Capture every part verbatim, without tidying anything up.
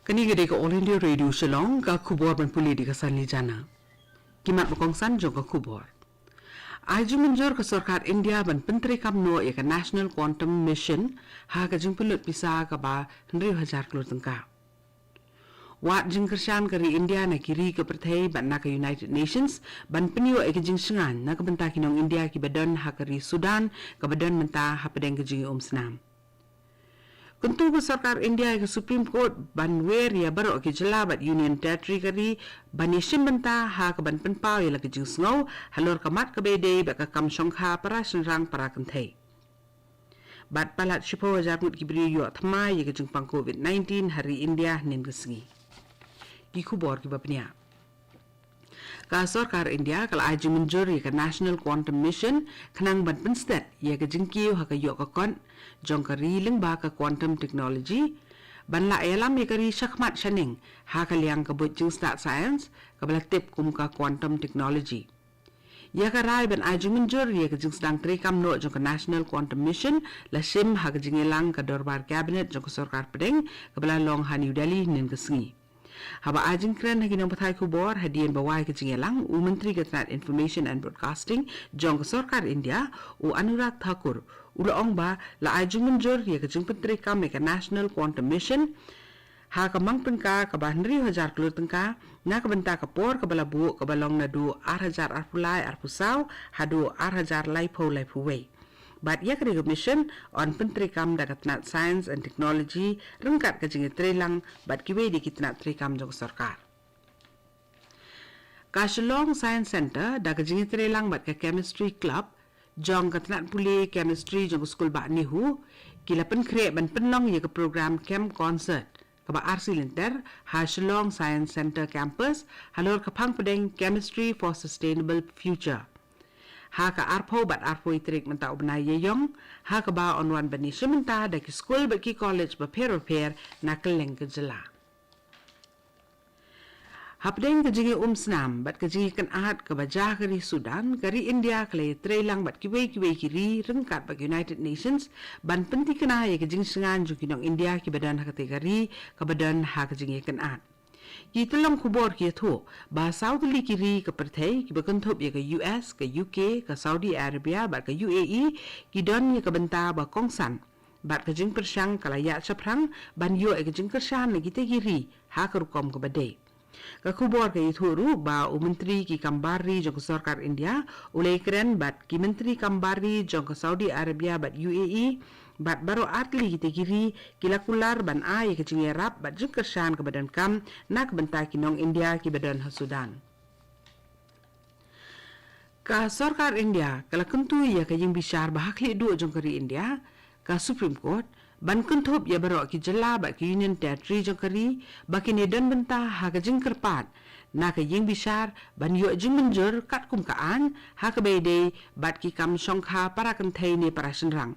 Kane ka dei ka All India Radio Shillong, ka khubor ban pule da ka Sanli Jana. Ki mat ba kongsan jong ka khubor. Ai jingmynjur ka sorkar India ban pyntreikam noh ïa ka National Quantum Mission ha ka jingpynlut pisa kaba hynriew hajar klur tyngka. Wad jingkyrshan ka ri India na ki ri ka pyrthei bad na ka United Nations ban pynïoh ïa ka jingshngaiñ na ka bynta ki nong India kiba don ha ka ri Sudan kaba don mynta hapdeng ka jingïaumsnam. Kyntu ka sorkar India ïa ka Supreme Court ban wer ïa baroh ki jylla bad Union Territory ka ri ban ïashim bynta ha kaban pynpaw ïa la ka jingsngew halor ka mat kaba ïadei bad ka kam shongkha para shynrang para kynthei. Bad palat shiphew hajar ngut ki briew ïoh thma ïa ka jingpang covid nineteen ha ri India hynnin ka sngi. Ki khubor kiba bniah. Ka sorkar India ka la ai jingmynjur ïa ka National Quantum Mission khnang ban pynstet ïa ka jingkiew ha ka ïoh ka kot jong ka ri lyngba ka quantum technology, ban la ïalam ïa ka ri shakhmat shaneng ha ka liang ka buit jingstad science kaba la tip kum ka quantum technology. Ïa ka rai ban ai jingmynjur ïa ka jingsdang treikam noh jong ka National Quantum Mission la shim ha ka jingïalang ka dorbar cabinet jong ka sorkar pdeng kaba la long ha New Delhi hynnin ka sngi. Haba ai jingkren ha ki nongpathai khubor hadien ba wai ka jingïalang, u Myntri ka tnat Information and Broadcasting jong ka sorkar India, u Anurag Thakur, u la ong ba la ai jingmynjur ïa ka jingpyntreikam ïa ka National Quantum Mission ha ka mang tyngka kaba hynriew hajar klur tyngka na ka bynta ka por kaba la buh kaba long naduh ar hajar arphew lai arphew saw haduh ar hajar laiphew laiphew wei. Bad ïa ka dei ka mission yn pyntreikam da ka tnat Science and Technology ryngkat ka jingïatreilang bad kiwei de ki tnat treikam jong ka sorkar. Ka Shillong Science Centre da ka jingïatreilang bad ka Chemistry Club jong ka tnat pule Chemistry jong ka skul bah NEHU ki la pynkhreh ban pynlong ïa ka program Chem Concert kaba arsi lynter ha Shillong Science Centre Campus halor ka phang pdeng Chemistry for Sustainable Future. Ha ka arphew bad arphew tarik mynta u bnai Ïaïong, ha kaba yn wan ban ïashim bynta da ki skul bad ki college bapher bapher na kylleng ka jylla. Hapdeng ka jingïaumsnam bad ka jingïakynad kaba jia ha ka ri Sudan, ka ri India ka la ïatreilang bad kiwei kiwei ki ri ryngkat bad ka United Nations ban pyntikna ïa ka jingshngaiñ jong ki nong India kiba don ha katei ka ri kaba don ha ka jingïakynad. Ki tyllong khubor ki ïathuh ba saw tylli ki ri ka pyrthei kiba kynthup ïa ka U S, ka U K, ka Saudi Arabia bad ka U A E ki don ïa ka bynta ba kongsan bad ka jingpyrshang ka la ïaid shaphrang ban ïoh ïa ka jingkyrshan na kitei ki ri ha ka rukom kaba dei. Ka khubor ka ïathuh ruh ba u Myntri ki kam bar ri jong ka sorkar India u la ïakren bad ki Myntri kam bar ri jong ka Saudi Arabia bad U A E bad baroh artylli kitei ki ri ki la kular ban ai ïa ka jingïarap bad jingkyrshan kaba donkam na ka bynta ki nong India kiba don ha Sudan. Ka sorkar India ka la kyntu ïa ka ïingbishar ba ha khlieh duh jong ka ri India, ka Supreme Court, ban kynthup ïa baroh ki jylla bad ki Union Territory jong ka ri ba kin ïadon bynta ha ka jingkyrpad na ka ïingbishar ban ïoh jingmynjur katkum ka aiñ ha kaba ïadei bad ki kam shongkha para kynthei ne para shynrang.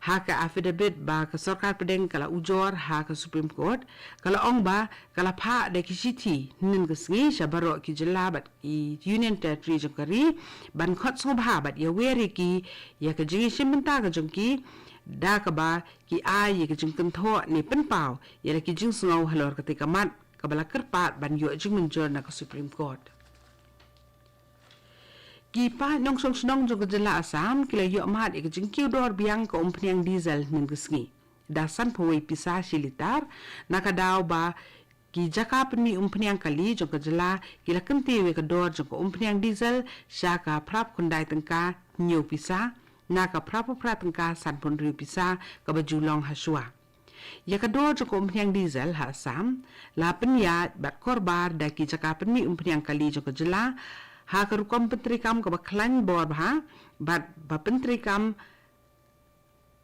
Ha ka affidavit ba ka sorkar pdeng ka la ujor ha ka Supreme Court, ka la ong ba ka la phah da ki shithi hynnin ka sngi sha baroh ki jylla bad ki Union Territory jong ka ri ban khot sngewbha bad ïawer ïa ki ïa ka jingïashim bynta ka jong ki da kaba ki ai ïa ka jingkynthoh ne pynpaw ïa la ki jingsngew halor katei ka mat kaba la kyrpad ban ïoh jingmynjur na ka Supreme Court. Ki paid nongshong shnong jong ka jylla Assam ki la ïoh mad ïa ka jingkiew dor biang ka umphniang diesel hynnin ka sngi da sanphew wei pisa shi litar, na ka daw ba ki jaka pynmih umphniang kali jong ka jylla ki la kyntiew ïa ka dor jong ka umphniang diesel sha ka phraphew khyndai tyngka hynñiew pisa na ka phraphew phra tyngka sanphew hynriew pisa kaba ju long ha shuwa. Ïa ka dor jong ka umphniang diesel ha Assam la pynïaid bad korbar da ki jaka pynmih umphniang kali jong ka jylla ha ka rukom pyntreikam kaba khlaiñ bor bha bad ba pyntreikam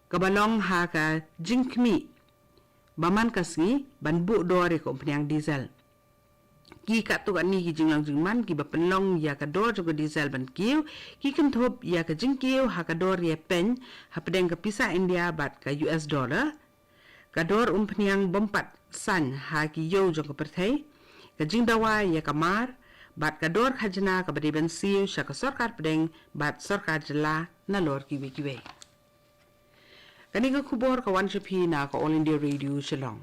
kaba long ha ka jingkhmih ba man ka sngi ban buh dor ïa ka umphniang diesel. Ki katto katne ki jinglong jingman kiba pynlong ïa ka dor jong ka diesel ban kiew ki kynthup ïa ka jingkiew ha ka dor ïa peiñ hapdeng ka pisa India bad ka U S dollar, ka dor umphniang bym pat saiñ ha ki ïew jong ka pyrthei, ka jingdawa ïa ka mar bad ka dor khajna kaba dei ban siew sha ka sorkar pdeng bad sorkar jylla nalor kiwei kiwei. Kane ka khubor ka wan sha phi na ka All India Radio Shillong.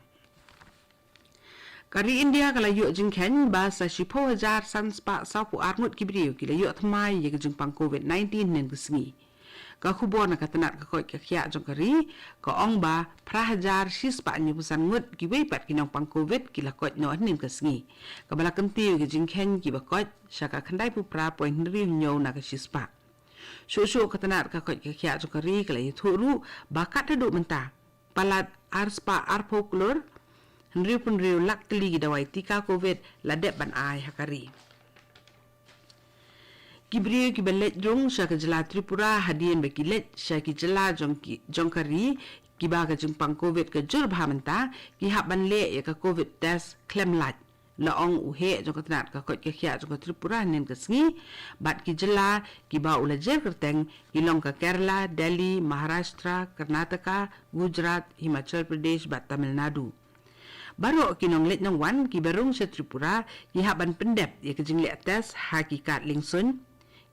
Ka ri India ka la ïoh jingkheiñ ba sa shiphew hajar san spah sawphew ar ngut ki briew ki la ïoh thymmai ïa ka jingpang covid nineteen hynnin ka sngi. Ka khubor na ka tnat ka koit ka khiah jong ka ri ka ong ba phra hajar shispah hynñiewphew san ngut kiwei pat ki nongpang covid ki la koit noh hynnin ka sngi, kaba la kyntiew ïa ka jingkheiñ kiba koit sha ka khyndaiphew phra point hynriew hynñiew na ka shispah. Shuh shuh ka tnat ka koit ka khiah jong ka ri ka la ïathuh ruh ba kat haduh mynta palat arspah arphew klur hynriewphew hynriew lak tylli ki dawai tika covid la dep ban ai ha ka ri. Ki briew kiba leit rung sha ka jylla Tripura hadien ba ki leit sha ki jylla jong ki, jong ka ri kiba ka jingpang covid ka jur bha mynta, ki hap ban leh ïa ka covid test khlem lait, la ong u heh jong ka tnat ka koit ka khiah jong ka Tripura hynnin ka sngi. Bad ki jylla kiba u la jer kyrteng ki long ka Kerala, Delhi, Maharashtra, Karnataka, Gujarat, Himachal Pradesh bad Tamil Nadu. Baroh ki nongleit nongwan kiba rung sha Tripura ki hap ban pyndep ïa ka jingleh test ha ki kad liengsuiñ,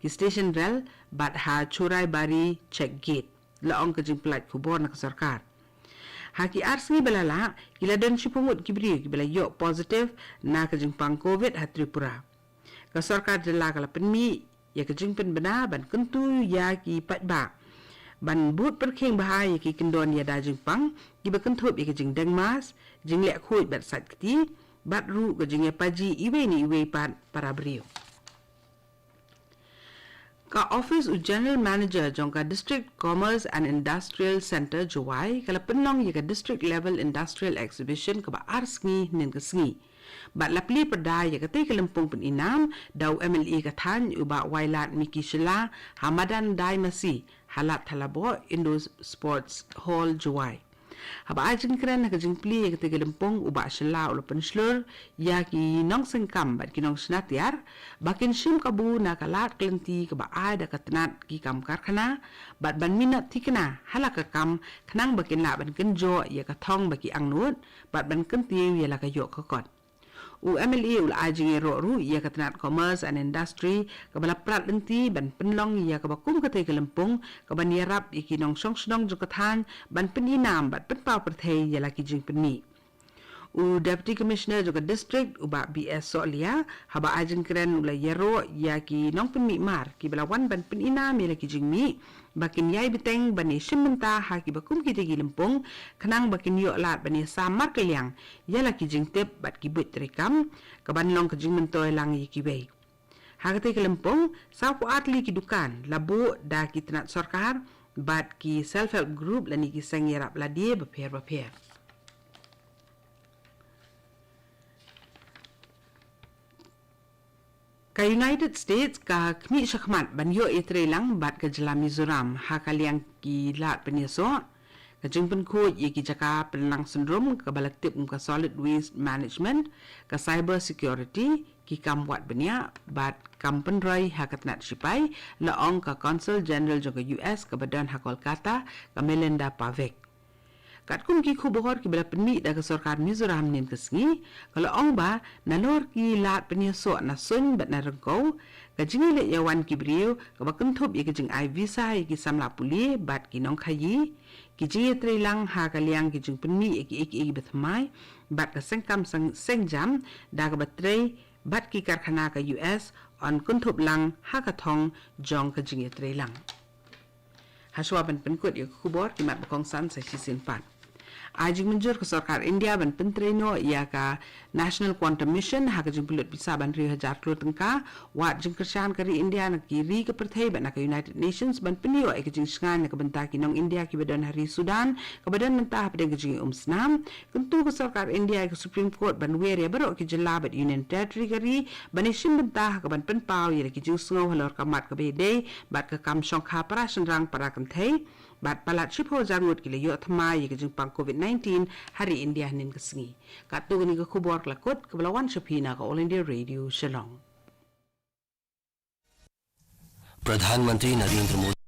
ki station rel bad ha Choraibari check gate, la ong ka jingpyllait khubor na ka sorkar. Ha ki ar sngi ba la lah, ki la don shiphew ngut ki briew kiba la ïoh positive na ka jingpang covid ha Tripura. Ka sorkar jylla ka la pynmih ïa ka jingpynbna ban kyntu ïa ki paidbah ban bud pyrkhing bha ïa ki kyndon ïada jingpang kiba kynthup ïa ka jingdeng mask, jingleh khuid bad sait kti, bad ruh ka jingïapaji iwei na iwei pat para briew. Ka office u General Manager jong ka District Commerce and Industrial Centre Jowai ka la pynlong ïa ka District Level Industrial Exhibition kaba ar sngi hynnin ka sngi. Bad la plie pyrda ïa katei ka lympung pyninam da u M L A ka thaiñ u Bah Wailadmiki Shylla ha madan Dai Masi ha Lad Thalaboh Indoor Sports Hall Jowai. Haba ai jingkren ha ka jingplie ïa katei ka lympung u Bah Shylla u la pynshlur ïa ki nongseng kam bad ki nongshna tiar ba kin shim kabu na ka lad ka lynti kaba ai da ka tnat ki kam karkhana bad ban minot thikna ha la ka kam khnang ba kin lah ban kynjoh ïa ka thong ba ki angnud bad ban kyntiew ïa la ka ïoh ka kot. U M L A u la ai jingïaroh ruh ïa ka tnat Commerce and Industry kaba la prat lynti ban pynlong ïa kaba kum katei ka lympung kaban ïarap ïa ki nongshong shnong jong ka thaiñ ban pyninam bad pynpaw pyrthei ïa la ki jingpynmih. U Deputy Commissioner jong ka district u Bah B S Sohliya haba ai jingkren u la ïaroh ïa ki nongpynmih mar kiba la wan ban pyninam ïa la ki jingmih ba kin ïai bteng ban ïashim bynta ha kiba kum kitei ki lympung khnang ba kin ïoh lad ban ïasam markylliang ïa la ki jingtip bad ki buit treikam kaban long ka jingmyntoi lang ïa kiwei. Ha katei ka lympung sawphew ar tylli ki dukan la buh da ki tnat sorkar bad ki self help group lane ki seng ïarap lade bapher bapher. Ka United States ka khmih shakhmat ban ïoh ïatreilang bad ka jylla Mizoram ha ka liang ki lad pynïasoh, ka jingpynkhuid ïa ki jaka pynlang synrum kaba la tip kum ka solid waste management, ka cyber security, ki kam wad bniah bad kam pynroi ha ka tnat shipai, la ong ka Consul General jong ka U S kaba don ha Kolkata, ka Melinda Pavik. Katkum ki khubor kiba la pynmih da ka sorkar Mizoram hynnin ka sngi, ka la ong ba nalor ki lad pynïasoh na suiñ bad na ryngkew, ka jingïaleit ïawan ki briew kaba kynthup ïa ka jingai visa ïa ki samla pule bad ki nongkhaïi, ki jingïatreilang ha ka liang ki jingpynmih ïa kiei kiei kiba thymmai bad ka sengkam seng, sengjam da kaba trei bad ki karkhana ka U S yn kynthup lang ha ka thong jong ka jingïatreilang. Hashwa ban pynkut ïa ka khubor, ki mat ba kongsan sa shisien pat. Ai jingmynjur ka sorkar India ban pyntrei noh ïa ka National Quantum Mission ha ka jingpynlut pisa ban riew hajar klur tyngka. Wad jingkyrshan ka ri India na ki ri ka pyrthei bad na ka United Nations ban pynïoh ïa ka jingshngaiñ na ka bynta ki nong India kiba don ha ri Sudan kaba don mynta hapdeng ka jingïaumsnam. Kyntu ka sorkar India ïa ka Supreme Court ban wer ïa baroh ki jylla bad Union Territory ka ri ban ïashim bynta ha kaban pynpaw ïa la ki jingsngew halor ka mat kaba ïadei bad ka kam shongkha para shynrang para kynthei. Bad palat shiphew hajar ngut ki la ïoh thymmai ïa ka jingpang covid nineteen ha ri India hynnin ka sngi. Katto katne ka khubor ka la kut kaba la wan sha phi na ka All India Radio Shillong. Pradhan Mantri Narendra Modi